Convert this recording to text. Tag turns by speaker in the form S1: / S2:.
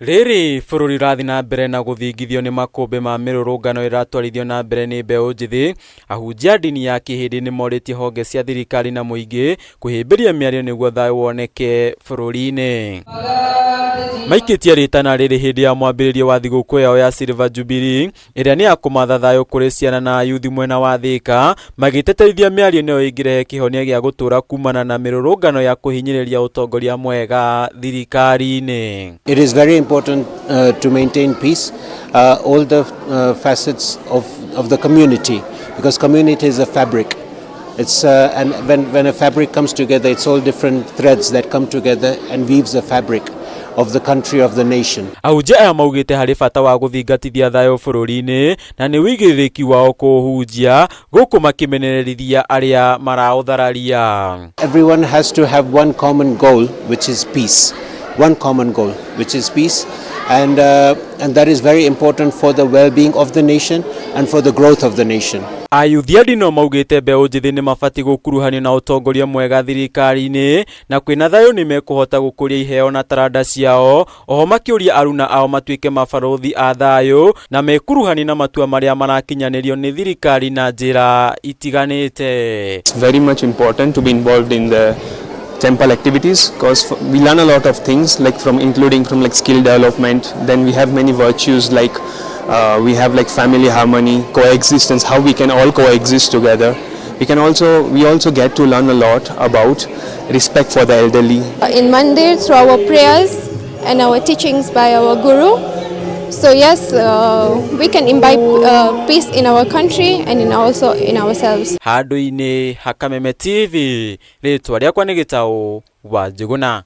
S1: Rĩrĩ bũrũri ũrathiĩ na mbere na gũthingithio nĩ makũmbĩ ma mĩrũrũngano ĩratwarithio na mbere nĩ mbeũ njĩthĩ, ahunjia a ndini ya Kĩhĩndĩ nĩmorĩtie honge cia thirikari na mũingĩ kũhĩmbĩria mĩario nĩguo thayũ woneke bũrũri-inĩ. Maikĩtie rĩtana rĩrĩ hĩndĩ ya mwambĩrĩrio wa thigũkũ yao ya Silver Jubilee ĩrĩa nĩ ya kũmatha thayũ kũrĩ ciana na ayuthi mwena wa Thĩka, magĩtĩtĩrithia mĩario nĩyo ĩngĩrehe kĩhonia gĩa gũtũũra kumana na mĩrũrũngano ya kũhinyĩrĩria ũtongoria mwega thirikari-inĩ.
S2: It is very important to maintain peace, all the facets of the community, because community is a fabric. And when a fabric comes together, it's all different threads that come together and weaves a fabric of the country, of the nation.
S1: Ahunjia aya maugĩte harĩ bata wa gũthingatithia thayũ bũrũri-inĩ na nĩ wĩigĩrĩrĩki wao kũũhunjia gũkũ makĩmenerithia arĩa maraũthararia.
S2: Everyone has to have one common goal, which is peace. One common goal, which is peace. And that is very important for the well-being of the nation and for the growth of the nation.
S1: Ayuthi a ndini maugĩte mbeũ njĩthĩ nĩ mabatiĩ gũkuruhanio na ũtongoria mwega thirikari-inĩ na kwĩna thayũ nĩ mekũhota gũkũria iheo na taranda ciao oho makĩũria aruna ao matuĩke mabarũthi a thayũ na mekuruhanie na matua marĩa marakinyanĩrio nĩ thirikari na njĩra itiganĩte.
S3: It's very much important to be involved in the temple activities because we learn a lot of things, like from including from like skill development. Then we have many virtues, like we have like family harmony, coexistence, how we can all coexist together. We also get to learn a lot about respect for the elderly.
S4: In Mandir through our prayers and our teachings by our guru. So yes, we can imbibe peace in our country and in also in ourselves.
S1: Handũ-inĩ ha Kameme TV, rĩtwa rĩakwa nĩ Gĩtaũ wa Njũgũna.